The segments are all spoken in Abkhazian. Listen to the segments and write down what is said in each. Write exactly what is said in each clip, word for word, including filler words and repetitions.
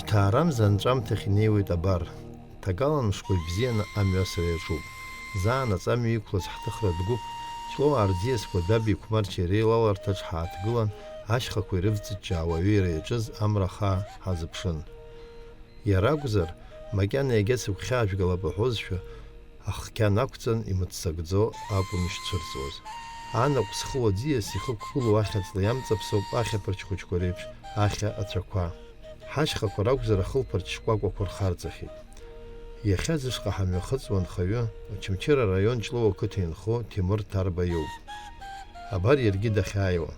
Ҭаарамза анҵәамҭахь инеиуеит абар. Ҭагалан мшқәа ибзианы амҩасра иаҿуп. Заанаҵ амҩа иқәлаз ҳҭыхратә гәыԥ, Ҷлоу Арӡиас Кәадаби Қәмарчи реилаларҭаҿ ҳааҭгылан, ашьхақәа ирывҵыҷҷаауа аҩеира иаҿыз амра хаа ҳазыԥшын. Иара акәзар, макьана иагьа сыгәхьаажәгалап уҳәозшәа, ахқьан ақәҵан имыццакӡо акәын ишцәырҵуаз. Анаҟә зхыу аӡиас ихықәгылоу ахьаҵла иамҵаԥсоуп ахьаԥарч хәыҷқәа реиԥш ахьа ацәақәа. Ҳашьхақәа ракәзар ахылԥарч шкәакәақәа рхарҵахьеит. Иахьа зышҟа ҳамҩахыҵуа анхаҩы, Очамчыра араион Ҷлоу ақыҭа инхо Ҭемыр Ҭарба иоуп. Абар иаргьы дахьааиуа.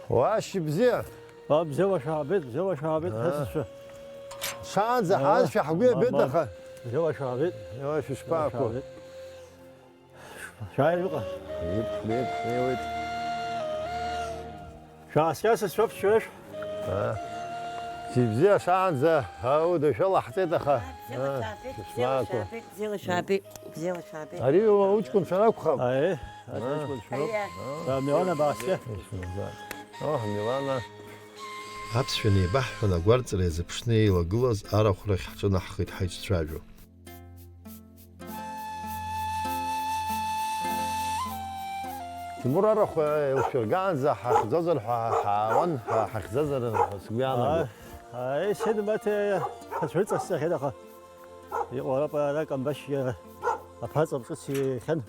Уашьыбзиа! Ба, бзиала шәаабеит, бзиала шәаабеит, Аа. ҳасасцәа. Шаанӡа Аа, ҳаазшәа ҳгәы ба, иабеит, ба. Аха. Бзиала шәаабеит. Иоуа, шәышԥаақәо? Бзиала шәаабеит. Шәааи, иҟа. Ип, ип, иуит. Шәааскьа, сасцәа, шәшәыршә. Аа. Сибзиа шаанӡа аудашәа лаҳҵеит, аха. Бзиала Аа, шәаабеит, шәышԥаақәо? Бзиала шәаабеит, бзиала шәаабеит. Ари уҷкәынцәа ракәхап? Аиеи, ари Аа. Уҷкәынцәа роуп. Аиеи. Ба, Милана, бааскьа. Ишәымбац. Оҳ, Милана. Аԥсшәа неибаҳҳәан, агәарҵра иазыԥшны еилагылаз арахә рахь ҳҿынаҳхеит ҳаицәцәажәо. Тимур арахә еилшәыргаанӡа ҳахьӡозар ҳәа ҳаауан, ҳа-, ҳахьӡозар ҳәа сгәы иаанагон. Ааи, ааи, Седмаҭ, ҳацәырҵасҵахьеит, аха иҟоу арапа ара Камбашь аԥаҵа ҿыц ихьан.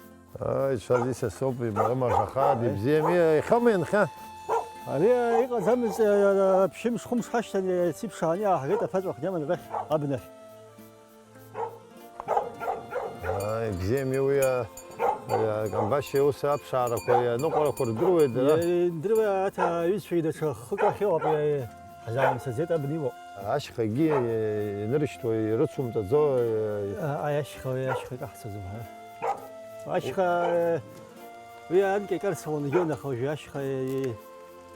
Ааи, ицәаз исасоуп, имарымажахааит, Ааи. Ибзиами, ихьоума ианхьа? Ари иҟаӡамыз, ԥшьымш-хәымш ҳашьҭан, ицыԥшааны иааҳгеит аԥаҵа ахь, иаман арахь, абнахь. Ааи, ибзиами уи, а, а, Камбашь иус аԥшаарақәа, аныҟәарақәа рдыруеит дара. Иа-, идыруеит, аҭ-, аҩызцәагьы даҽа хык ахь иҟоуп, иа-, иа-, ҳзаамсаӡеит абна иуа. Ашьхагьы, иа-, иныршьҭуа, ирыцумҵаӡо, иа-, А, аи, ашьха, уи ашьха икаҳцаӡом, ҳа. Ашьха, уи анкьа икарцалон, егьиуан, аха уажәы ашьха, иа-, иа-,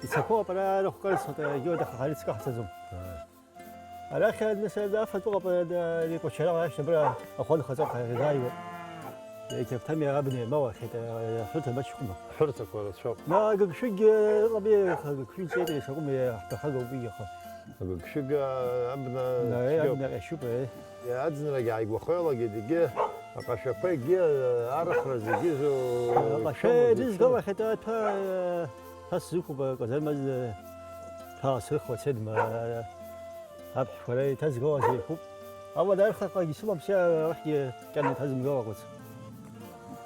ицақәоуп, ара арахә карцоит, егьиуан, аха ҳара ицкаҳцаӡом. Ааи. Арахь, нас, афатә ыҟоуп, ада, ари Кәачараа ашьҭыбра ахәы анхаҵо ҳаизааиуа. Иқьаԥҭами абна иамоу ахьеит, аҳәырҭа маҷхәма. Аҳәырҭақәа рацәоуп. Ма агыгшәыгь ыҟами, агыгшәыгь ҵеит, ишакәым, иаҳҭахагоуп уигьы аха. Агыгшәыг, а, абна Наи, цәгьоуп. Абна ҟьашьуп, е. Иа-, аӡынрагьы ааигәахо иалагеит, егьи аҟашәақәа, егьи, а, арыхра зегьы зу-, Аҟашәа цәгьоуп, ирызгалахьеит аҭәа, а, ҭас зықәуп, а, казармаз, а, ҭаа срыхуа Седма, а, Аԥшәмара иҭазгалаз еиқәуп. Ауадархаҟагьы сымам, сиа арахьгьы кьана иҭазымгалакәац.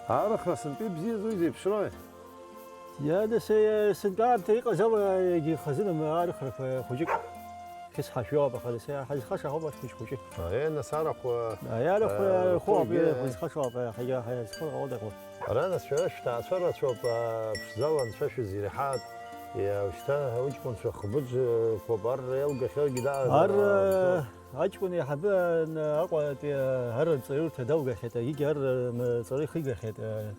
Арыхра сынтәа ибзиаз уи зеиԥшрои? Иа, нас, сынтәа аамҭа иҟаз ала егьи хазыным арыхрақәа хәыҷык. Хьысҳашәоуп, аха нас ҳазхаша ҳауп арҭ хәыҷ-хәыҷы. Аиеи, нас арахә, Аиарахә, а, хәы апи хәыҷы, хазхашоуп, ҳаиа-, ҳаиа-, ҳазхоуп, ауадақәа. Ара нас шәара шәҭаацәа рацәоуп, а, ԥшӡала анцәа шәызирҳаҭ. Иа, ушьҭа уҷкәынцәа хбыџқәоуп, ар еилгахьоугьы даараӡа Ар, ара, а, аҷкәын еиҳабы, а, Аҟәатәи, а, ар рҵаҩырҭа далгахьеит, егьигьы ар, а, м, ҵара ихигахьеит, а,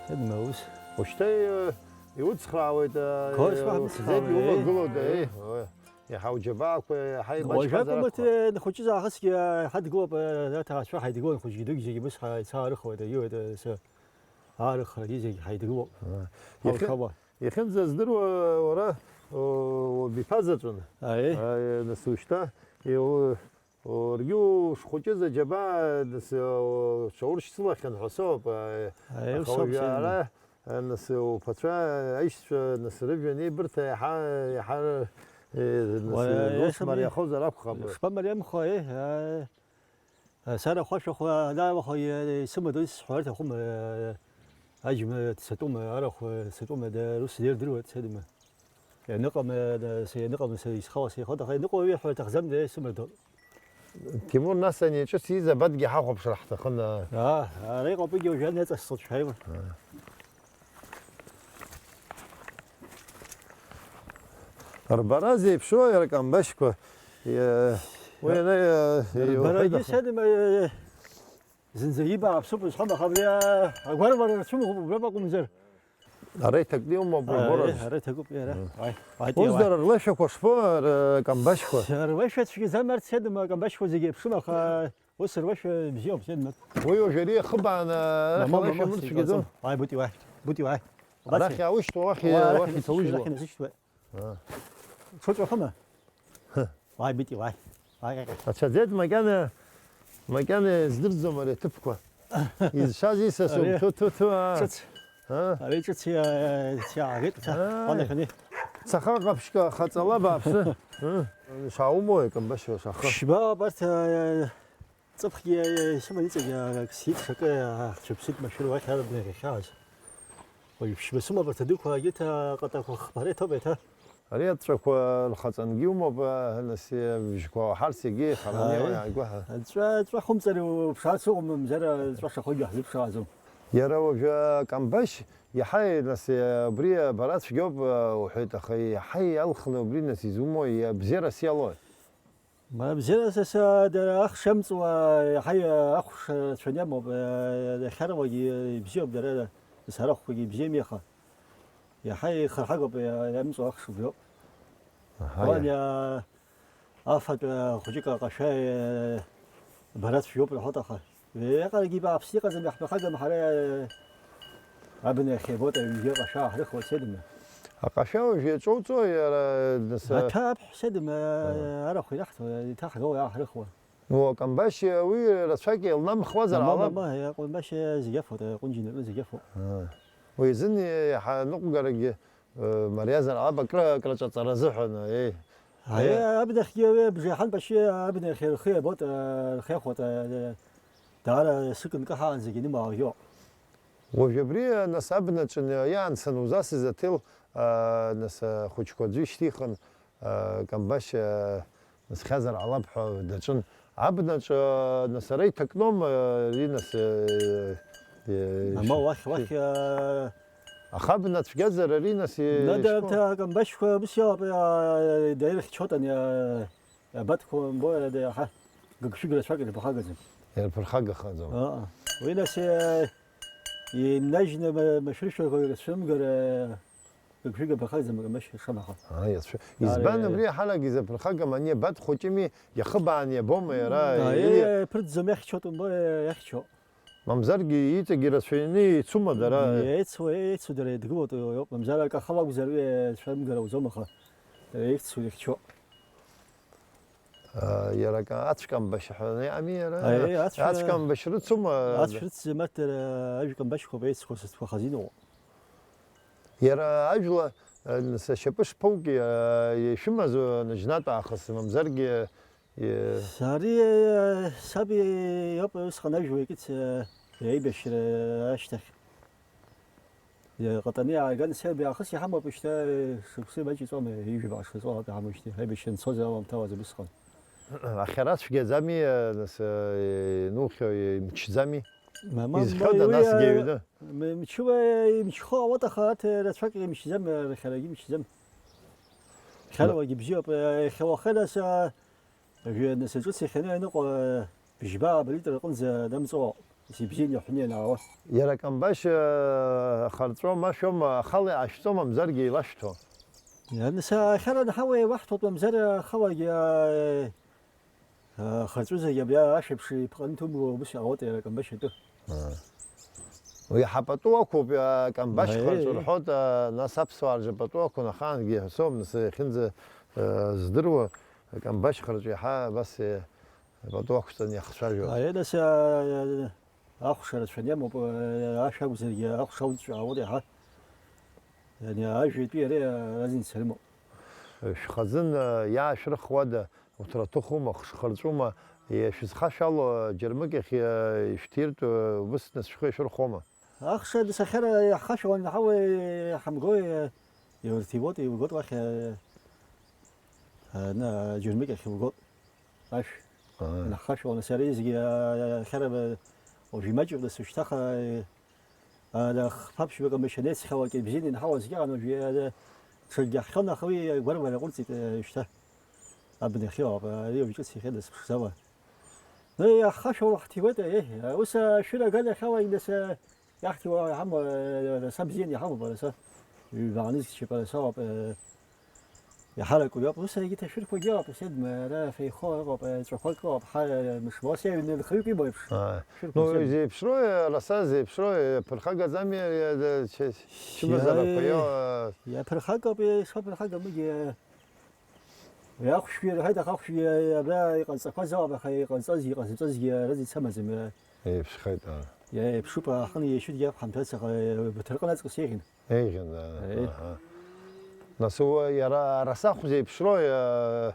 Седма ус. Ушьҭа, э, иуцхраауеит, э, Қош, уаҳа ухьӡеит, мыцхраауеи, иумагылода, э? Э, э, иаҳа уџьабаақәа, иаҳа Уажәакәым имаҷхазар акәхап. Аҭ-, нхәыҷызаахысгьы ҳадгылоуп, э, аҭаацәа ҳаидгылон, хәыҷгьы дугьы зегьы убыс ҳа-, ицаарыхуеит, аиуеит, э, сы-, аарыхрагьы зегь ҳаидгылоуп. Иахьа-, Ҳаушауа. Иахьынӡаздыруа уара, о, убиԥа заҵәын. Аиеи. Аи, нас ушьҭа, иу-, Уаргьы ушхәыҷыз аџьабаа, нас, уҽауршьцылахьан ҳәа соуп, а, Аиеи, аха ус ауп, уажәы сеидру. Ара, а, нас, уԥацәа, аишьцәа, нас, рыжәҩан еибырҭа иаҳа, иаҳа, э, нас, Уа, ус иашам, мариахозар акәхап. Шԥамариамхо, аиеи, а, а, сара хәашәахәа, ана, уаха, э, исымадоу исҳәар аҭахума, э, аџьма дсатәума, арахә, э, сатәума, да, рус дирдыруа дцадама. Ианыҟам, э, да, се-, ианыҟам, се-, исхала сеихоит, аха ианыҟоу уи ҳәа аҭахӡам, да, исымадоу. Тимур, нас ани ҿыц ииз абадгьы ҳахәаԥшыр ҳҭахын, аа. Аа, ара иҟоуп, уигьы уажәы иаҵасҵоит шәааиуа. Аа. Рбара зеиԥшроу иара Камбашьқәа, иа-, уи ана, иа-, Рбара иуҳәеит, егьи аха. Садым, э, зынӡа иба ааԥсуп узҳәом, аха абри, а-, агәармара рцәымӷуп, убра акәымзар. Ара иҭакны иумоуп, Ара, уборыз. Ара иҭакуп, иара. Мм. Ааи, ааи, Ус ааи. Дара рлашәақәа шԥо, р-, Камбашьқәа? Рлашәа цәгьаӡам, арҭ садым, Камбашьқәа зегьы еиԥшым, аха ус рлашәа бзиоуп, садым. Уи уажәы ари иахыбааны, арахь Мама, алашәа мама, мырцәгьаӡом. Сикаӡом. Ааи, бути уааи, бути уааи. Арахь иаушьҭуа, уахь, Уа, арахь уахь инасышьҭуа, ицаужьуа. Арахь инасышьҭуа. А. Цәыҵәахыма? Ҳы. Уааи, Бити, уааи. Уааи, уааи, уааи. Ацәаӡеит макьана, макьана издырӡом ари аҭыԥқәа. Изшаз исасуп, Ари ҭу, ҭу, ҭу, аа. Ҿыц. Аа. Ари ҿыц иа-, иа-, иаагеит, ца, Ааи. Уанахьани. Цаха ҟаԥшьқәа хаҵала бааԥсы. Ыы. Шаумои, Камбашьуа, шаха? Ԥшьба абарҭ, аа, ҵыԥхгьы, аа, исыман иҵегь, аа, сиит шакы, аа, цәыԥсит машәыр уахь арбна иахьааз. Уажә ԥшьба сымоуп, арҭ адәықәа, егьырҭ аҟатақәа хԥара иҭоуп еиҭа. Ари аҵәақәа рхаҵангьы умоуп, а, нас, а, бжьқәа уаҳарц егьи хараны Ааи. Иааигәа ҳа. Аҵәа, аҵәа хәымҵари уԥшаарц уҟоума, мамзар аҵәа шахәыгьы ҳзыԥшааӡом. Иара уажәы Камбашь иаҳа, нас, а, убри абара цәгьоуп, а, уҳәеит, аха иаҳа иалхны убри, нас, изумои, абзиарас иалои? Мамзар, са, са, дара ахш амҵуа, иаҳа ахәша рацәаны иамоуп, а, иахьарауагьы ибзиоуп дара, нас арахәқәагьы ибзиами, аха. Иаҳа ихырҳагоуп, иа-, иамҵуа ахш убриоуп. Аҳа, Уан иа- иа-, афатә, а, хәыҷык аҟашәа, э, бара цәгьоуп рҳәоит, аха. Иҟарагьы бааԥс иҟаӡам, иаҳԥырхагам ҳара, э, абна иахьеибоит, аҩнгьы аҟашәа ааҳрыхуеит, седма. Аҟашәа уажә иаҿоуҵо, иара, нас, а- Аҭәа аԥҳә, седма, Ага. арахә ираҳҭо, иҭаҳгауа иааҳрыхуа. Ну, Камбашь уи рацәак илнамхуазар Мама, ҟалап. Мама, иа-, Камбашь зегь афоит, аҟәынџьына аҟны зегь афоит. Аа. Уи азын иаҳа аныҟәгарагьы, э, мариазар ҟалап, акры, акраҿаҵара азыҳәан, еи. Аиеи, Еи. Абнахьгьы уи абжеиҳан Пашьи абнахь рхы иабоит, э, рхы иахәоит, э, даара сыкынкаҳаан зегь инымаалгьо. Уажә абри, нас, абнаҿы иаансан узасыз аҭел, э, нас, э, хәыҷқәа аӡәы ишьҭихын, э, Камбашь, э, Нас хьазар ҟалап ҳәа даҿын. Абнаҿ, нас, ара иҭакноума, ари, нас, э, э, Ама ш- уахь, уахь, э, Аха абна цәгьазар ари, нас, э, Нада ишԥо- Ҭа-, Камбашьқәа ус иоуп, э, даирхьчоит ани, э, абатқәа умбои, ада иаҳа гыгшәыг рацәак ирԥырхагаӡам. Ирԥырхагахаӡом. Ыы. Уи, нас, э, инажьны ма-, машәыршәақәа ирцәымгар, э, Гыгшәыг аԥырхагӡам, Камбашь шамаха. Аа, иацәшәа. Избан Ааи. Абри аҳарак изаԥырхагам, ани абат хәыҷыми, иахыбаан иабома иара, Ааи, или? Иаԥырӡӡом, иахьчоит, умбо, иахьчо. Мамзаргьы иҵегь ирацәаҩны ицума дара? Еицу, еицу дара, идгылоит, иоуп. Мамзар акы ахала акәзар, уи цәамгара уӡом, аха дара ихьцу, ихьчо. Аа, иара ка-, ацәкамбашь ҳәа иҟами иара? Аиеи, ацә-, Ацәкамбашь рыцума? Ацә рыцӡам, арҭ дара ажәкамбашьқәа еицқәа сасқәа хазиноуп. Иара ажәла, э, сашьапы шԥоуки, э, ишәымаз, э, наџьнатә аахыс, мамзаргьы, э, Ари, э, саб иоуп, усҟан ажәла икит, э, аибашьра ашьҭахь. Иҟатаны иааган, саб иаахыс иҳамоуп шьҭа, шықәса маҷ иҵуама, ҩажәа баҟа шықәса ауп иҳамоу шьҭа, аибашьра анцоз аламҭалаз убысҟан. Ахьара цәгьаӡами, нас, инухьо, имчӡами? Мама, Изҳәода уи, насгьы а, аҩны? м-, мчуа имчхо ауат, аха арҭ рацәак имчӡам, рхьарагьы имчӡам. Хьарауагьы бзиоуп, иахьа уахынла са Уажәы, нас, ҿыц иахьаны аныҟәа, бжьба абалитр аҟынӡа дамҵуа, ибзианы иҳәны ианаауа. Иара Камбашь, э, ахарҵәо машәома, ахала иаашәҵо, мамзаргьы илашәҭо? Ианыс ахьара анҳауа еилаҳҭоит, мамзар ахалагьы, э, ахарҵәы зегьы абри ашәаԥши ԥҟаны иҭумло, убыс иҟалоит иара Камбашь атәы. Аа. Уи иаҳа пату ақәуп, а, Камбашь Аиеи. Харҵәы рҳәоит, а, нас аԥсуаа рҿы пату ақәын ахаангьы, ҳәа соуп, нас иахьынӡа, а, здыруа, Камбашь Харҵәы иаҳа абас, а, пату ақәҵан иахцәажәо. Аиеи, нас, а, ахәша рацәаны иамоуп, а, ашә акәзаргьы, ахәша ауҵәҟьа ауеит иаҳа. Ани ажәытәи иареи, а, разница рымоуп. Шәхазын, а, иаашәрыхуада? Уҭраҭыхума, хшхырҵәума, шәызхашәало, џьармыкьахь ишәҭиртә, убыс нас шәхы иашәырхәома? Ахш дсахьара иаҳхашәалан, ҳауеи ҳамгои, иурҭиуот, иугот уахь, ана, џьармыкьахь иугот, ашә. Аа. Инаҳхашәалан, сара изегьы, ахьара, уажә имаҷуп, нас ушьҭаха, Ара хԥа-ԥшьба камышьанеицхьала кьыбзианы инҳауазгьы аҟан уажәы, ара ҽакгьы ҳхьон, аха уи агәаргәара ҟәырҵит, э, шьҭа. Абнахьы ауп, ари уажә ҿыц ихьыдаз ԥшӡала. Ну, иаҳхашәала ҳҭиуеит, э, ус ашәыра аганахьала инаса иаҳҭиуа иҳамоу, э, раса бзианы иҳамоуп, араса. Ҩбаанызқьшьап, араса ауп, э, Иҳараку иоуп, ус егьырҭ ашәырқәагьы ыҟоуп, седма, ара феихо ыҟоуп, ҵәақәак ыҟоуп, ҳа, мышбас иаҩны нхаҩык имоуп еиԥш. Ааи. Шәырқәа Ну, седма. Зеиԥшроу, араса зеиԥшроу, ԥырхагаӡами, чымазарақәа Иа-, ио, иаԥырхагоуп, ишԥаԥырхагамгьы. Уи ахәшәгьы ирҳәеит, аха ахәшәгьы абра иҟазҵақәаз ауп, аха иҟазҵаз, иҟазҵазгьы арыӡ ицамаӡам. Еиԥшхеит, аа. Иа-, еиԥшуп, ахын еишьугьы аԥхамҭа ацаҟа, баҭырҟын аҵкыс еиӷьын. Еиӷьын, аа, Аи. Аҳа. Нас уа иара арасахә зеиԥшроу, иа-,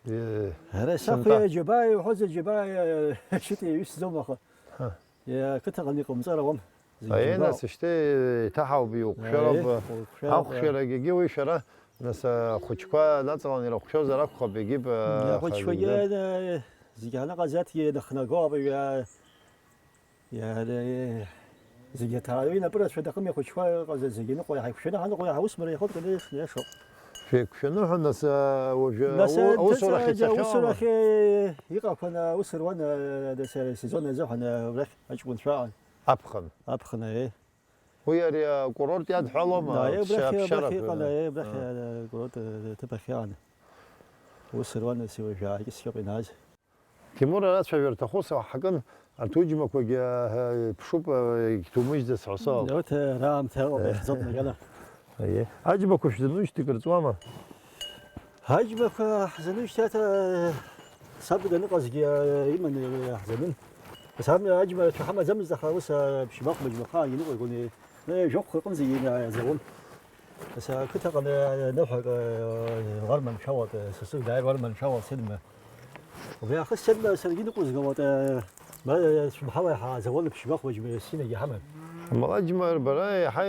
иа-, Арасахә сынтәа- иа џьабаа иуҳәозар, џьабаа иа-, шьыта иаҩсӡом, аха Ҳа. иа-, ақыҭаҟны иҟамҵар ауам. Зегь Аиеи, џьабаауп. Нас, ишьҭеи еиҭаҳауп, иуқәшәароуп. Аиеи, уқәшәароуп, Ахәшәарагьы уи шәара, нас, ахәыҷқәа наҵалан ирыхәшәозар акәхап, егьып, Иа-, ахәыҷқәагьы, зегьы. э, зегь анаҟаӡаҭгьы дыхнагоуп, иа-, иа-, зегь аҭаауи напы рацәа дакым ихәыҷқәа ыҟазар, зегь ныҟәо иаҳа иқәшәаны ҳаныҟәо иаҳа усмара иахоит, конечно, иашоуп. Шәеиқәшәаны ҳәа, нас, уажәы Нас, у-, э, усурахь дыцәа-, ицахьоу ама? Усурахь, э, иҟақәаны аус руан, э, дас, э, сезон азыҳәан, э, убрахь аҷкәынцәа аҟан. Аԥхын. Аԥхын, э. Уи ари акурорт иадҳәалома? Наи, убрахь, Аԥшьа-, убрахь Аԥшьарақәа, иҟан, а. Аи, убрахь, А. акурорт, э, ҭыԥ ахь иҟан. Ус руан, ас уажәы ааскьоуп инааз. Ҭемур, ара ацәажәарҭа хәыцуа ҳакын, арҭ уџьмақәагьы, а, ԥшуп, а, егьҭумыжьӡац ҳәа соуп. Урҭ, э, раамҭа ыҟоуп, Э. иахьӡоуп макьана. Аиеи. Аџьмақәа шәзанужьҭ икырҵуама? Аџьмақәа ҳзанужьҭ, аҭа, саб даныҟазгьы, э, иманы, э, ҳзанын. Ас ам-, аџьма рацәа ҳамаӡамызт, аха ус, а, ԥшьбахә мыџьмахаангьы ныҟәигон, е-, е, жәохәқәа рҟынӡагьы ина-, иааӡалон. Ас ақыҭаҟны, а, ныҳәак, а, уарманшәалак, а, сасык дааир уарманшәалак сыдма. Убри аахыс сыдма саргьы ныҟәызгалоит, а, ма, а, цәымҳала иҳааӡалон ԥшьбахә мыџьма синагьы ҳаман. Амала, аџьма, бара иаҳа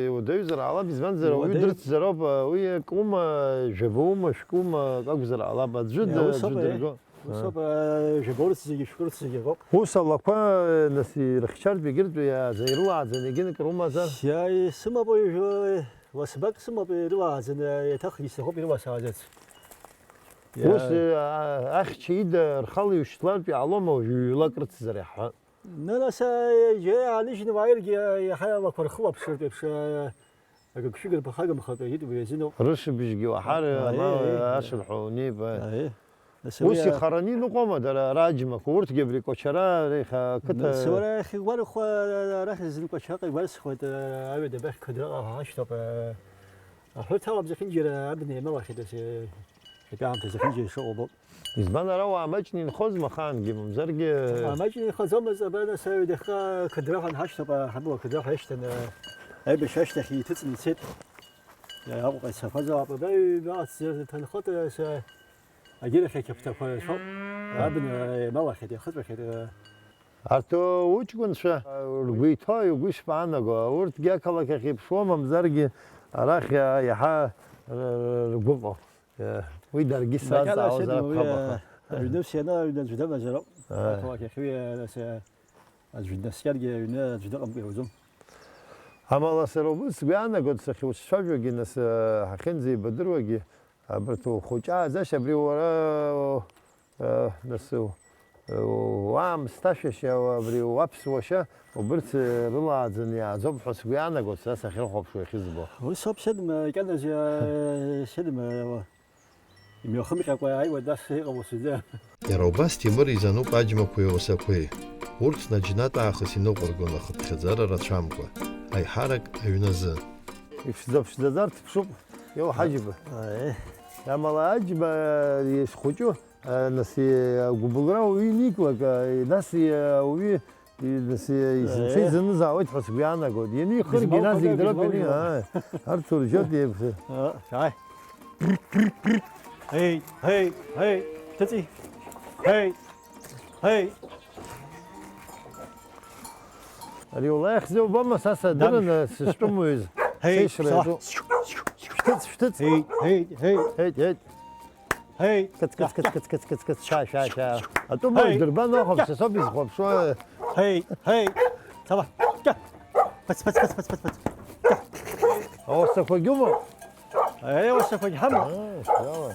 иуадаҩзар ҟалап, избанзар, ауаҩы Иуадаҩ- дрыцзароуп, а, уи акума, жәабаума, шәкума, акакәзар ҟалап, аӡәы Иа, д-, ус ауп, аӡәы аиеи. дырго. Ус ауп, аа, жәабоурҭ зегьы, шәкырҭ зегьы акоуп. Ус алақәа, нас, ирыхьчартә егьырҭ иааз-, ирылааӡаны егьынк румазар? Иа-, исымоуп уажәы, уасбак сымоуп ирылааӡаны, еиҭахгьы исҭахуп ирыласааӡарц. Иа- Ус, а, ахьча ида рхала иушьҭлартә иҟалома уажәы ҩ-лак рыцзар иаҳҳәа? Нанаса, џьа иааныжьны уааиргьы, иаҳа алақәа рхылаԥшыртә еиԥш, а, Агыгшәыг рԥыхагамхатәы ит уи азин ауп. Рышыбжьгьы уаҳар, Аиеи, ама аиеи. ашырҳәа унеип, аи. Аиеи. Нас Ус уи, а, ихараны иныҟәома дара, раџьмақәа, урҭгьы абри Кәачара реиха ақыҭа Нас уара иахьа игәарахо, арахь зын Кәачаҟа игәарсхоит, а, аҩада абахь Қыдраҟа ҳашьҭоуп, а, аҳәырҭ алам зехьынџьара абна иамалахьеит, ас, а, Итәаамҭа зехьынџьара ишыҟоу убоуп. Избан, ара уаа маҷны инхозма ахаангьы, мамзаргьы? Уаа маҷны инхаӡомызт, абра нас аҩадахьҟа Қыдраҳәа нҳашьҭоуп, ҳабуа Қыдраҳәа ишьҭан, аибашьра ашьҭахь иҭыҵны ицеит. Аҟәаҟа ицақәаз ауп, абра ҩбаҟа ҭанхоит, ас, агьырахь ақьаԥҭақәа рацәоуп. Абна еималахьеит, иахыҵәахьеит. Арҭ уҷкәынцәа ргәы иҭоу, игәы ишԥаанаго, урҭгьы ақалақь ахь иԥшуоу, мамзаргьы арахь иаҳа р-, р-, ргәы ыҟоу? Э, уи даргьы Макьана сазҵаауазар сыдым, уи, акәхап, аха. Э, аҩны сианы аҩны аӡә дымазароуп. Э. Ақалақь ахьы, э, нас, э, аӡә днаскьаргьы аҩны аӡә дыҟамкәа иуӡом. Амала сара убыс сгәы иаанагоит, сахьуцәажәогьы, нас, э, ҳахьынӡеибадыруагьы, абарҭ ухәыҷааӡашьа, абри уара, э, нас, э, уаамсҭашәашьа, абри уаԥсуашьа, убырҭ, э, рылааӡаны иааӡоуп ҳәа сгәы иаанагоит, сара сахьрыхәаԥшуа иахьызбо. Уи соуп сыдым, э, макьаназы, э, сыдым, э, Имҩахымҟьакәа иааиуа дас иҟалоу сыздырам. Иара убас Ҭемыр изануп аџьмақәеи ауасақәеи. Урҭ наџьнатә аахыс иныҟәыргон ахыԥхьаӡара рацәамкәа, аиҳарак аҩназы. Иԥшӡа-ԥшӡаӡа рҭыԥшуп, иоу, ҳаџьба. Аиеи. Амала аџьба, э, ишхәыҷу, э, нас, э, агәыбылра уаҩы иниклак, э, нас, э, ауаҩы И-, нас, и-, есымша Э. изынызаауеит ҳәа сгәы иаанагоит. Ианихыргьы, Гызмалқәа нас зегь дроуп, гызмалқәа. Иани-, аа, арҭ уржьоит еиԥш. Аа, ааи. Ҳеи, ҳеи, ҳеи, шәҭыҵи. Ҳеи, ҳеи. Ари улаихьзеи убома, са садырын, Дамшә. Сышьтәымуаҩыз. Ҳеи, сеишра са. Иаҿу. Шәҭыҵ, шәҭыҵ. Ҳеи, ҳеи, ҳеи. Ҳеит, ҳеит. Ҳеи! Кыц, кыц, кыц, кыц, кыц, кыц, кыц, шьа, шьа, шьа. Атәым Ҳеи! Уаҩ дырбан, ахәаԥ, са соуп изхәаԥшуа. Ҳеи! Ҳеи! Сава! Ҷа! Бац, бац, бац, бац, бац, бац! Ҷа! Ауасақәагьы умоу? Еи, ауасақәагь ҳамоуп. Аа, иала.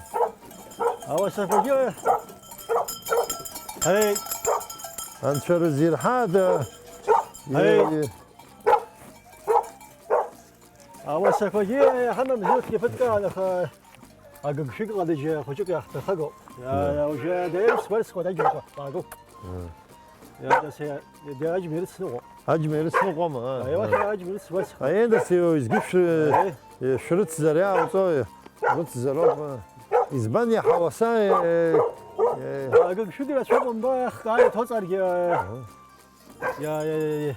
Ауасақәагьы. Ҳеи! Анцәа рзы ирҳада? Ҳеи! Е, е. Ауасақәагьы иҳамам, урҭгьы ԥыҭк аан, аха агыгшәыг ҟадыџь хәыҷык иаҳҭахагоуп. Мм. Уажәы даирс-уарсуа аџьмақәа баагоуп. Мм. Иа-, дас иа-, иа-, аџьма ирыцныҟәо. Аџьма ирыцныҟәома? А, Аиуа, а. Аџьма ирыцуарсуа. Аиеи, дас иоуа изгьы шәы-, Аиеи. Шәрыцзар иаауҵои? Рыцзароуп, а. Избан иаҳауаса, э, э, Агыгшәыгра цәакәым ба ахкаара иҭоҵаргьы, э, Аҳа. иа-, иа-, иа-, иа-,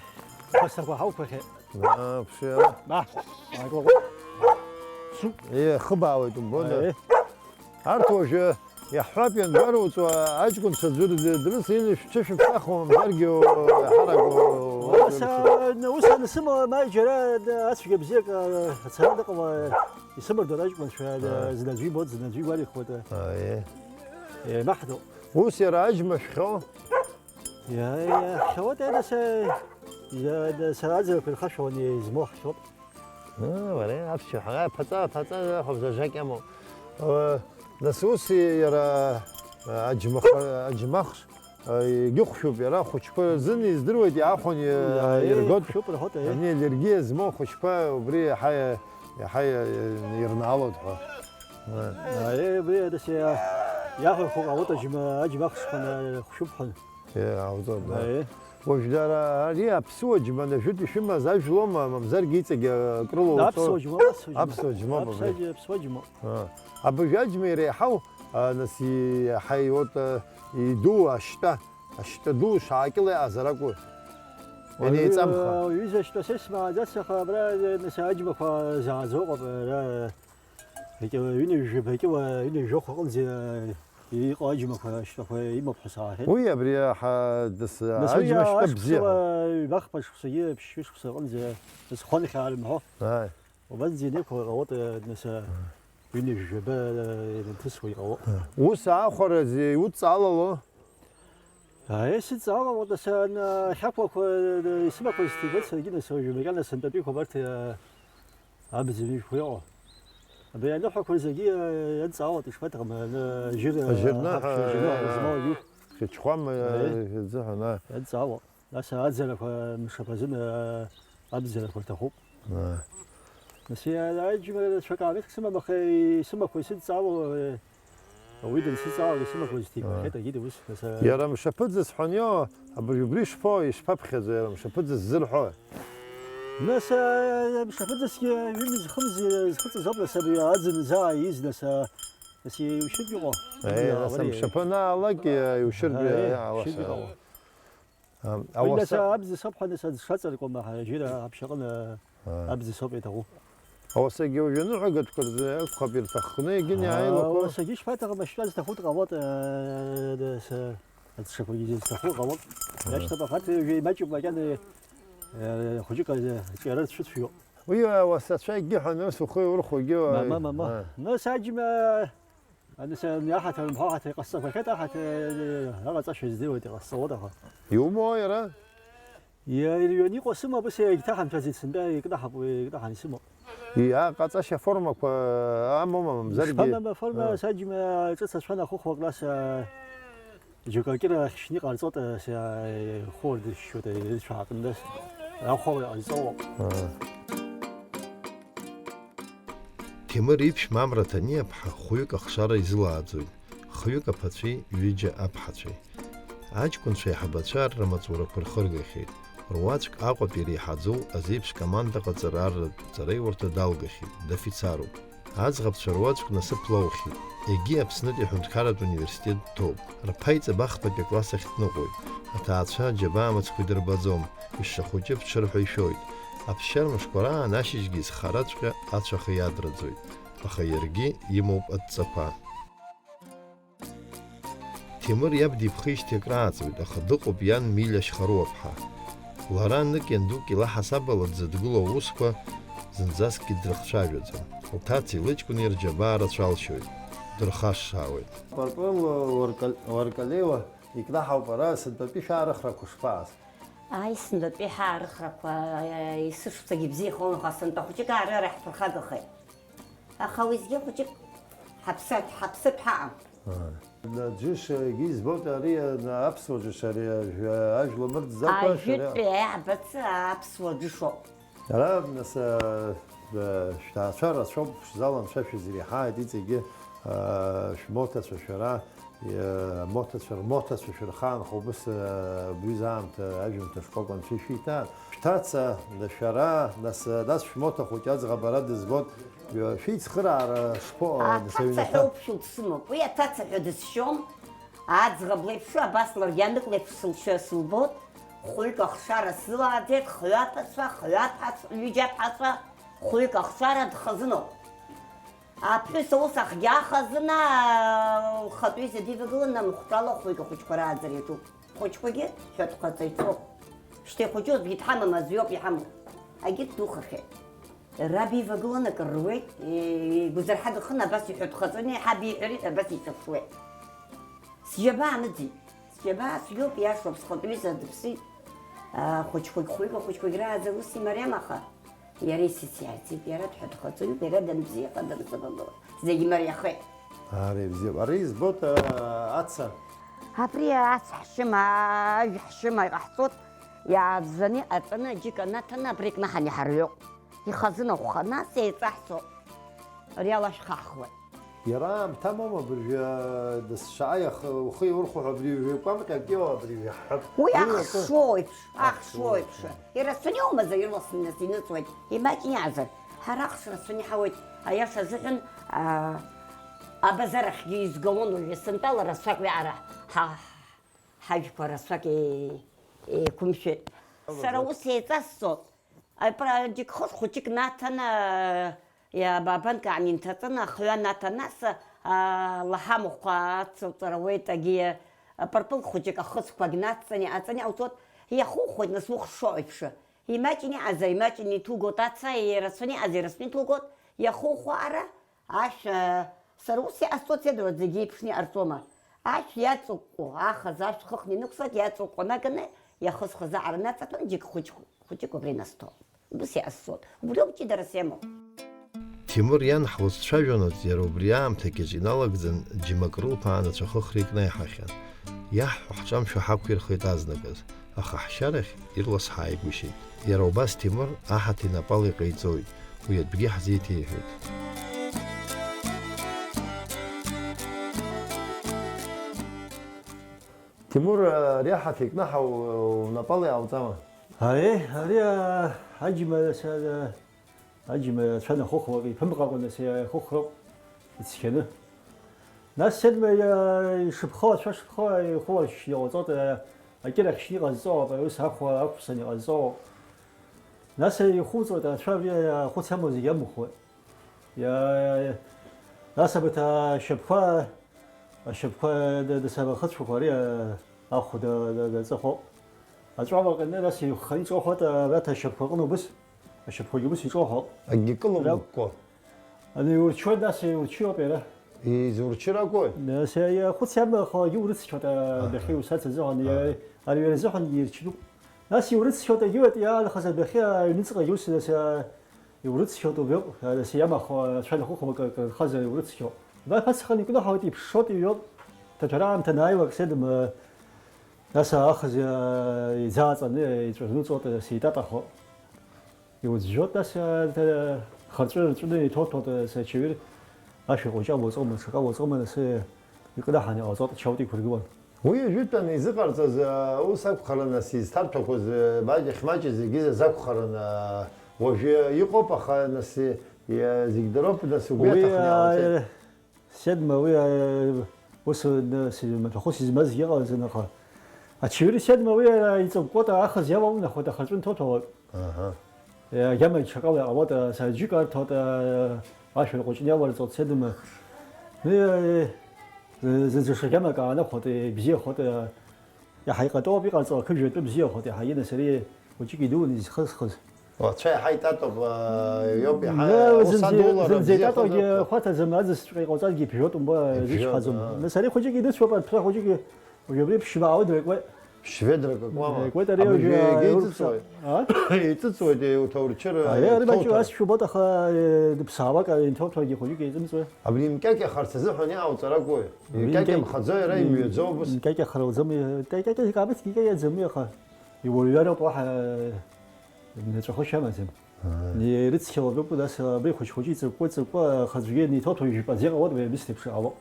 хәасҭақәа ҳауқәахьеит. Вообще. Ба, ааигәа. Су. Э, хыбаауеит, умбода? Аи. Арҭ уажәы иаҳҳәап, ианбаруҵо, аҷкәынцәа ӡәыр дрыцины шәҽышәыԥсахуа, мамзаргьы иҳараго. Ус, а, ус анысымала, ма џьара ацәгьа бзиак, а, ацара дыҟама, исымардон аҷкәынцәа, а, Ааи. зны аӡәы ибоит, зны аӡәы игәарихуеит, а. Ааи. Еимаҳдоуп. Ус иара аџьма шәхьоу? Иа-, иаҳхьауеит, ада са, иа-, да, сара аӡырақәа ирхашәаланы измоу ҳшьоуп. Ыы, уара, аԥсшәа ҳәа, ԥаҵа, ԥаҵа, ахәаԥ, зажак иамоу. Ыы, нас ус иара, ы, аџьмах-, аџьмахш, ы, егьыхәшәуп, иара ахәыҷқәа рзын издыруеит, иаахәан, ы, Иа-, иргоит. Иахәшәуп рҳәоит, аиеи. Ани аллергиа змоу ахәыҷқәа убри иаҳа, иаҳа, ы, ирнаалоит ҳәа. Ы. Аиеи, убри адас иа-, иаҳәахәо ҟалоит аџьма-, аџьмахшқәа, ы, хәшәуп ҳәа. Е, ауҵо, да. Аиеи. Уажә дара ари аԥсуа џьма нажәытә ишәымаз ажәлома, мамзаргьы иҵегь акрылоуҵо? Аԥсуа џьма, аԥсуа џьма. Аԥсуа џьма, Аԥсуа абри. џьма, аԥсуа џьма. А. Абыржә аџьма иреиҳау, а, нас, и-, иаҳа иоуп, а, идуу ашьтәа, ашьтәа ду шаакьыла иаазар акәу? Уаҩы, Ианеиҵамха. Уаҩы зашьтәа сесмааӡац, аха абра, нас, аџьмақәа зааӡо ыҟоуп, ара, икьыла, ҩынҩажәаба кьыла, ҩынҩажәохә аҟынӡа Иҟоу аџьмақәа ашьтәақәа имоуп ҳәа саҳәеит. Уи абри аҳа-, дас-, Нас уи аџьма шьтәа бзиа. Ашықәсала ҩбахԥа шықәсагьы, ԥшьҩы шықәса аҟынӡа, нас хәанхьаа рымҳәо. Ааи. Убанӡа инеиқәлар ҟалоит, нас, ҩынҩажәаба, инанҭысуа иҟалоит. Ус аахәараз иудҵаалало? Ааи, сыдҵаалалоит, нас, ан-, ахьақәлақәа, исымақәаз сҭигоит саргьы, нас, уажәы макьана сынтәатәиқәа абарҭ, Абз ҩышәқәа иҟоу. Абри аныҳәақәа зегьы, э, ианҵаауеит, ишԥаҭахым, аны, ажьыр, Ажьырныҳәа, аҳаԥшьа, ажьырныҳәа, э, змоу аҩы. Хьычхәам, э, Э. изыҳәан, э. Ианҵаауа. Нас аӡарақәа мшаԥазын, э, абзарақәа рҭахуп. Э. Нас, э, аџьма рацәак аамеҭк сымам, аха исымақәа исыдҵаауа, э, Уи дансыдҵаауа, исымақәа зҭигахьеит, Ааи. Агьи ус, нас, а, Иара мшаԥыӡыс ҳәа аниоуа, абри убри шԥои, ишԥаԥхьаӡои, иара мшаԥыӡыс ззырҳәои? Нас, а, мшаԥыӡысгьы ҩымз-хымз зхыҵыз ауп, нас, абри аӡын заа ииз, нас, а, нас иушьыртә иҟоу. Аи, Абри нас ауареи. Амшаԥы анаалак, иушьыртә Аи, иаауаса. Иушьыртә иҟоу. Ам, Уи нас ауаса- абз соуп ҳәа, нас аӡә шаҵаркуама, ҳара жьыра аԥшьаҟны Аа. Абз соуп иаҭаху. Ауасагьы уажәы аныҳәагатәқәа рзы акәхап ирҭаххны, егьын Аа, иааилақәо. Ауасагьы шԥаҭахым, ашьтәа зҭаху дҟалоит, э, д-, с-, аӡшақәагьы зызҭаху ҟалоит. Аа. Иашьҭоуп, ахаҭа уажәы имаҷуп макьана, э, хәыҷык азы ҿиара рцәыцәгьоуп. Уи ауасацәа егьыҳәаны ус ухы иурхәогьы, Мама, мама. Аа. Нас аџьма Ани са-, ани аҳаҭыр, мҳәа аҳаҭыр иҟасҵақәахьеит, аҳаҭыр, э, аҟаҵашьа здыруеит, иҟасҵауеит аха. Иумои иара? Иа-, ирҩон иҟоу сымоуп, ус егьҭаҳамҭәаӡеит, сынтәа икнаҳап, уи икнаҳан исымоуп. Иа-, аҟаҵашьа формақәа амоума, мамзаргьы? Ишԥамам аформа, Аа. саџьма ҿыц ацәа нахыхуа класс, а, Џьоук акьыра ахьшьны иҟарҵоит, ас-, ихы уардышьшьуеит, ирыцәаакны, ас, ахәа иҟарҵоуп. Аа. Ҭемыр иԥшәма Амра Ҭаниаԥҳа хәҩык ахшара изылааӡоит, хҩык аԥацәеи ҩыџьа аԥҳацәеи. Аҷкәынцәа аиҳабацәа рымаҵурақәа рхыргахьеит, руаӡәк Аҟәатәи иреиҳаӡоу азеиԥш команда ҟаҵара арратә ҵараиурҭа далгахьеит, дафицаруп. Аӡӷабцәа руаӡәк насыԥ лоухьеит, егьи Аԥснытәи аҳәынҭқарратә университет дҭоуп. Рԥа иҵабахпатәи акласс ахь дныҟәоит, аҭаацәа аџьабаа мыцхә идырбаӡом, ишшахәыҷы ԥҽыр ҳәа ишәоит. Аԥсшьара мышқәа раан ашьыжьгьы изхараҵәҟьа ацәаха иадраӡоит, аха иаргьы имоуп адҵақәа. Ҭемыр иаб дипхеижьҭеи акрааҵуеит, аха дыҟоуп иан Миль Ашьхаруаԥҳа. Лара нык иандук илаҳасаб ала дзыдгылоу аусқәа зынӡаскгьы дрыхцәажәаӡом. Лҭацеи лыҷкәыни рџьабаа рацәалшьоит, дырхашшаауеит. Апартуел Уаркал-, Уаркалеиуа икнаҳауп ара сынтәатәи шәаарыхрақәа шԥааз? Аи, сынтәатәи ҳаарыхрақәа, аи, аи, сышықәсагьы бзиахон, аха сынтәа хәыҷык аарыра ҳԥырхагахеит. Аха уеизгьы хәыҷык ҳаԥсы, ҳаԥсып ҳаҟам. Ыы. Џьыш, егьи избоит ари, ы, аԥсуа џьыш, ари, ажә-, ажәла мырӡакәа, шәара. Ажәытәтәи аиҳабацәа аԥсуа џьышоуп. Ара, нас, ы, ы, шәҭаацәа рацәоуп, шәзал анцәа шәызреиҳааит, иҵегьы, ы, шәмоҭацәа шәара, Моҭацәа рмоҭацәа шәырхаанхо убыс, абҩыза аамҭа, ажәымҭа шкәакәа анцәа ишәиҭаан. Шәҭаца, шәара, нас, нас шәмоҭа хәыҷ аӡӷаб ара дызбоит. Шәеицхыраара шԥо-, Аҭаца саҩнаҭа? Ҳәа уԥшәыл дсымоуп. Уи аҭаца ҳәа дысшьом. Аӡӷаб леиԥшу, абас ларгьы анык леиԥш сылшьо сылбоит. Хәҩык ахшара сзылааӡеит, хҩаԥацәа, хҩаԥацәа, ҩыџьаԥацәа, хәҩык ахшара дхазыноуп. Аԥҳәыс аус ахгьы ахазына, лхатәы ҩыза дивагыланы амахәҿала хәҩык ахәыҷқәа рааӡара иаҿуп. Хәыҷқәагьы ҳәатәхаҵаҩцәоуп. Шьҭа ихәыҷу аӡәгьы дҳамам, аӡәоуп иҳамоу. Агьы ддухахьеит. Раб ивагылан акыр руеит, игәазырҳа дыхын, абас иҳәатәхаҵәаны иҳаб иҳәари ҳәа абас иҿаԥшуеит. Сџьабаа амыӡит. Сџьабаа цәгьоуп, иашоуп, схатәы ҩыза дыԥсит. Ахәыҷқәагь, хәҩык ахәыҷқәагь рааӡара ус имариам, аха иара исыциааӡеит, иара дҳәатәхаҵаҩуп, иара данбзиаха, дансабамбала. Зегь имариахеит. Ара ибзиоуп. Ара избоит, а, аца. Абри аца ҳшьыма, ажә ҳшьыма иҟаҳҵоит, иааӡәӡәаны иҟаҵаны, аџьыка наҭаны, абри икнаҳан иҳарҩоуп. Ихазынаҟәха, нас еиҵаҳҵо, ари ала шәхаҳхуеит. Иара аамҭа амоума абыржәы, дасшаҟа иах-, ухы иурхәо ҳәа абри ҩажәа кәамҟьак иоу абри ҩаҳҳәап. Уи Уи акы ахшоу еиԥш, ахшоу ахшоу еиԥш. еиԥш. Ирацәаны иоумазар, ирласны нас иныҵуеит, имаҷны иаазар. Ҳара ахш рацәаны иҳауеит, аиаша азыҳәан, аа, абазар ахьгьы изгалон уажәы, сынтәала рацәак уи ара ҳа-, ҳажәқәа рацәак е-, еиқәымшәеит. Сара ус еиҵасҵоит. Апра-, џьыкхыш хәыҷык наҭаны, иа-, ба-, банк аан инҭаҵаны, ахҩа наҭан, нас, а, лаҳа махәқәа ацылҵара ауеит, агьи, а, пырпыл хәыҷык ахыцқәагь нацҵаны, иҟаҵаны иҟауҵоит, иахухуеит, нас ухшо еиԥш. Имаҷны иҟазар, имаҷны иҭугоит аца, ирацәаны иҟазар, ирацәаны иҭугоит, иахухуаара, Ашә, сара ус иҟасҵоит, седура зегьы еиԥшны иҟарҵома? Ашә иаҵыҟәҟәо, ахаз ашә хыхны инықәсуеит, иаҵыҟәҟәо наганы иахысхыз аҟара наҵаҭәан, џьык хәыҷ, хәыҷык убра инасҭо. Убыс иҟасҵоит. Убриоуп ҷыдарас иамоу. Ҭемыр иан ҳлызцәажәонаҵ, иара убри аамҭагьы иналагӡан, џьмак рылԥаан ацәахыхра икнаиҳахьан. Иаҳҳәо ҳҿамшәо ҳақәирхеит азныказ, аха ҳшьарахь ирлас ҳааигәышьеит. Иара убас Ҭемыр аҳаҭа инапала иҟаиҵоит, уи атәгьы ҳзеиҭеиҳәеит. Ҭемыр, ари аҳаҭа икнаҳау унапала иҟауҵама? Аиеи, ари, а, аџьма, а, Аџьма цәанахәыхуа, иԥымҟакәа нас иахыхроуп ицқьаны. Нас Седма иа-, ишыԥхо, ацәа шыԥхо, ихәылашьшьны иҟаҵоит, а-, акьырахьшьны иҟазҵо ауп, аус ахәа ақәԥсан иҟазҵо ауп. Нас ихәылҵуеит, ацәа абри ахәыц амоу зегь амыхәоит. Иа-, нас абарҭ ашьапқәа, ашьапқәа д-, дасабахыцәқәақәа ари, а-, ахәда д-, д-, даҵахоуп. Аҵәала ҟьаны, нас иҩхханы иҿахәуеит, абарҭ ашьапқәа аҟны убыс. Ашьапқәагьы ус иҿоҳәо. Акгьы кылымкәкәа. Ани иурчуеит, нас иурчиоуп иара. Изурчыр акәу? Нас иа-, иа-, хәыц иамахагьы урыцқьоит, а, Аҳа. Адәахьы иусац азыҳәан, иа-, Аҳа. Арҩа рзыҳәан ирчну. Нас иурыцқьоит, агьуеит, иаанхаз адәахьы аҩныҵҟагьы ус, нас, а, иурыцқьоит убриоуп, а, нас иамахо, а, цәа нахәыхуа акы, акы нхазар иурыцқьоуп. Ма ԥацханы икнаҳауеит, иԥшшоит, иҩуп, ҭаҭәараамҭа анааилак седым, а, нас аахыс, а, иӡааҵаны, иҵәырныҵуеит, а, сеитатахо. Иуӡәӡәоит, нас, а, харҵәы-рҵәыны иҭоуҭәоит, а, сачаҩыр, ашәа ҟәаҷа уаҵома, ҽакы уаҵома, нас, а, икнаҳаны иҟаҵоит, чаут иқәыргылан. Уи ажәытәан изыҟарҵаз, а, ус акәхарын, нас, изҭарҭәақәаз, а, маҷ-, ахьмаҷыз зегьы азакәхарын, а, уажәы иҟоуп, аха, нас, и-, и-, зегь дыроуп, нас, угәы Уи, иаҭахны а, иҟауҵеит. Седма уи, а, ус, а, с-, маҭәахәыс измазгьы ыҟаӡам, аха ачаҩыри Седма уи, а, иҵыкәкәоит, аахыс иалалнахуеит, ахаҿы нҭоҭәалоит. Аҳа. Е, агьама ҽакала иҟалоит, а, сарџьык арҭоит, а, ашәа рҟәыҷны иаларҵоит Седма. Уи, а, зы-, зыӡәы шагьамак аанахәоит, ибзиахоит, а, Иаҳа иҟатәоуп иҟарҵо, ақыжәҩатәы бзиахоит, иаҳагьы нас ари хәыҷык идуны изхысхыз. О, ацәа иаҳа итатоуп, а, иоуп, иаҳа, Зынӡа, ус адулара зынӡа бзиахоит итатоугьы акәу? Хәаҭаӡам, аӡысҵәҟьа иҟауҵазгьы ибжьотәым, ба, Ибжьоит, изычҳаӡом. аа. Нас ари хәыҷык идыцәоуп, аԥра хәыҷык, уажәы абри ԥшьба аауеит, дыркуеит. Ԥшьведрак акуама? Дыркуеит ари Абыржәы уажәы, егьа уца-, иҵыҵуеит. а? Иҵыҵуеит, еиуҭа урчыр, Ари, ари маҷу иҭоуҭәа. Ас шәубоит, аха, э, дыԥсаауак, ари инҭоуҭәагьы хәыҷык еиҵымҵуеит. Абри имкьакьахарц азыҳәан иҟауҵар акәу? Имкьакьа Имкьакьа-, мхаӡо иара имҩаӡоу убыс. Имкьакьахара лӡым, имкьакьа, имкьакьа, имкьакьа, имкьакьа иаӡам уи аха. Иуаҩароуп уаҳа, э, нҵәахышьа амаӡам. Аа. Ирыцқьалатәуп, нас абри хәыҷ-хәыҷы иҵыкәкәа, иҵыкәкәа, аха аӡәгьы аниҭоуҭәо ижәпаӡа иҟалоит, уи абысҭеиԥш иҟало.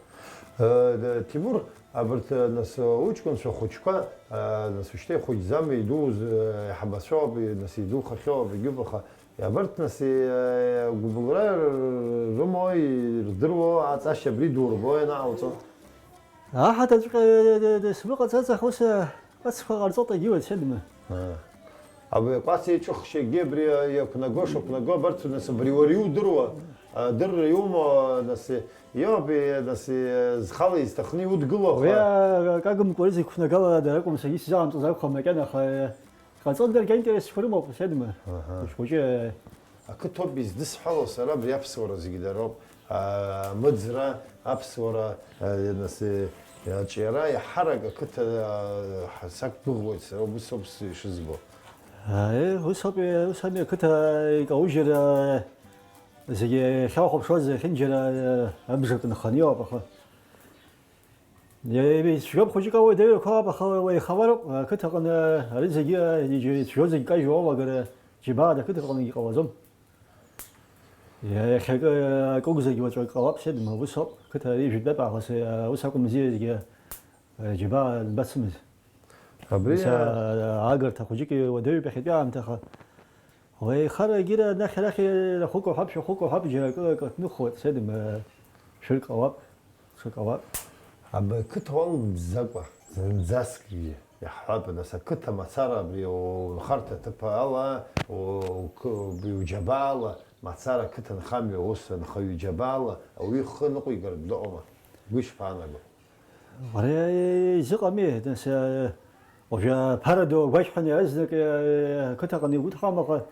Э, Тимур, абарҭ, э, нас, э, уҷкәынцәа хәыҷқәа, э, нас, ушьҭа ихәыҷӡам, идууз, э, иаҳабацәоуп, и-, нас, идухахьоуп, егьуп, аха абарҭ, нас, э, гәыбылра р-, рымои, ирдыруоу аҵашьа абри дурбои анаауҵо? Аҳаҭаҵәҟьа, э, э, э, смыҟаҵаҵәҟьа ус, э, ҟыцқәа ҟарҵоит, егьи уацәедма. Аа. Абри акәац еиҿыхшьагьы абри, а, иақәнаго, шақәнаго, абарҭ, нас, абри уара иудыруа, а, адырра иумоу, нас, иоуп, и-, нас, и-, зхала изҭахны иудгыло, уи, аха а, акагымкәа рызегь қәнагала дара акәым, саргьы сзаамҵоз акәхап макьана, аха, э, ҟаҵон, даргьы аинтересқәа рымоуп, седма. Аҳа. Хәыҷы-хәыҷы, э, Ақыҭоуп издысҳәало сара абри аԥсуара зегьы дароуп. А, амыӡра, аԥсуара, а, нас, э, аҿиара иаҳарак ақыҭа, а, ҳа-, сақәгәыӷуеит сара, убыс ауп ишызбо. Аи, ус ауп, э, ус ами ақыҭа икаужьыр, а, зегьы ахьахәаԥшуаз зехьынџьара, а, абжак нханы иоуп, аха. Ицәгьоуп хәыҷык ауадаҩрақәа, аха уеихавароуп, ақыҭаҟны ари зегьы, ицәгьоу зегь кажьуа уалагара џьабаада ақыҭаҟны иҟалаӡом. Иахьакы акыгәзаргьы уаҵәы ак ҟалап, седма, ус ауп, қыҭа ижәытәтәатә аахыс, ус акәым бзиа зегьы, џьабаа анбацымыз. Абри ус, а-, аагарҭа хәыҷык уадаҩуп иахьатәи аамҭа, аха уеихарагьы анахь-арахь рахәык уҳәап, шәахәык уҳәап, џьара акы акаҭныхуеит, седма, шәыр ҟалап. Шаҟа уа. Абри ақыҭа уалымӡакәа, зынӡаскгьы иаҳҳәап, нас, ақыҭа мацара абри унхарҭа аҭыԥ ала, у-, уқы-, убри уџьабаала, мацара ақыҭанхамҩа ус анхаҩы иџьабаала ауаҩы ихы ныҟәигартә дыҟоума? Уи шԥаанаго? Уара изыҟами, нас, уажәы аԥара ду агәашәҳәаны иаразнак, ақыҭаҟны игәыдхамаҟа,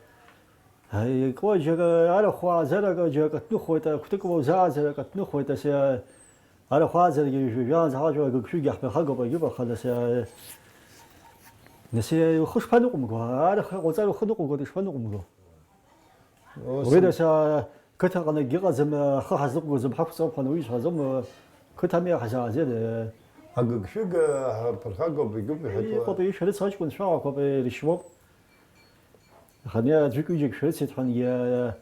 Икуа џьара арахә ааӡарак, џьара каҭныхуеит, акәтыкла узааӡара каҭныхуеит, асы, арахә ааӡарагьы жәаанӡа ҳажәа агыгшәыгьы ҳԥырхагоуп, агьыба хадас, асы, ухы шԥаныҟәымго, арахә ҟауҵар ухы ныҟәымго, ишԥаныҟәымго? Ус Уи ам- даса қыҭаҟны акгьы ыҟаӡам, ахы ҳазныҟәгаӡом, ҳақәҵоуп ҳәа уи ишҳәаӡом, қыҭами ҳзааӡеит. Агыгшәыг ҳԥырхагоуп, егьуп иҳәатәуа. Иҟоуп, ишәарыц аҷкәынцәа акәхап, иршьуоуп. Аха ани аӡәык-ҩыџьак шәрыцеит ҳәангьы,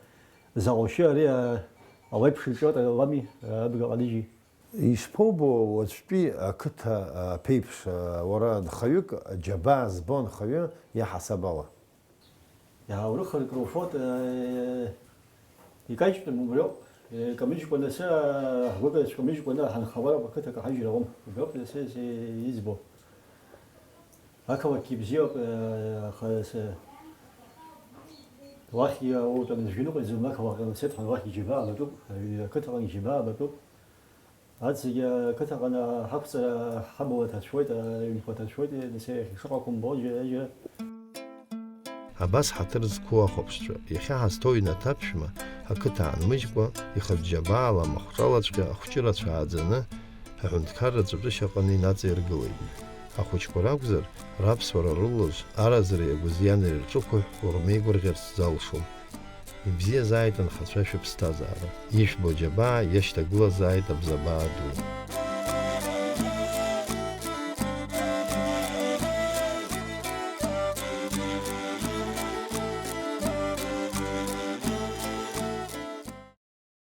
заҟа ушьы ари, а, ауеиԥш иҿиоит, алами, абга ҟаныџьи. Ишԥоубо уаҵәтәи ақыҭа аԥеиԥш, а, уара нхаҩык, џьабаа збо анхаҩы иаҳасаб ала? Иааурыхыркыр уфоит, а, икаҷтәым убриоуп. Икамыжькәа насы, а, ҳгәыкацәа камыжькәа аны ҳанхауароуп, ақыҭа каҳажьыр ауам. Убриоуп са избо. Ақалақьгьы ибзиоуп, э, аха, э, уахьгьы аутәы анызжәыныҟәа изы ақалақь анцеит ҳәа уахьгьы џьабаа абатәуп, аҩ-, ақыҭаҟны џьабаа абатәуп. Арҭ зегьы ақыҭаҟны ҳақәҵара ҳабла ҭацәуеит, аҩнқәа ҭацәуеит, нас иахьа шыҟақәа умбо џьара-џьара. Абас ҳаҭыр зқәу ахәаԥшцәа, иахьа ҳазҭоу ҩнаҭа ԥшәма, ақыҭа аанмыжькәа, ихатә џьабаала амахәҿалаҵәҟьа ахәҷы рацәа ааӡаны, аҳәынҭқарра аҵәатәышьаҟны инаҵаиргылеит. Ахәыҷқәа ракәзар, раԥсуара рылалж, аразреи агәызианреи рҿықәыҳәҳәо рмеигәырӷьарц залшом. Ибзиазааит, анхацәа, шәыԥсҭазаара. Ишәбо џьабаа иашьҭагылазааит абзабаа ду.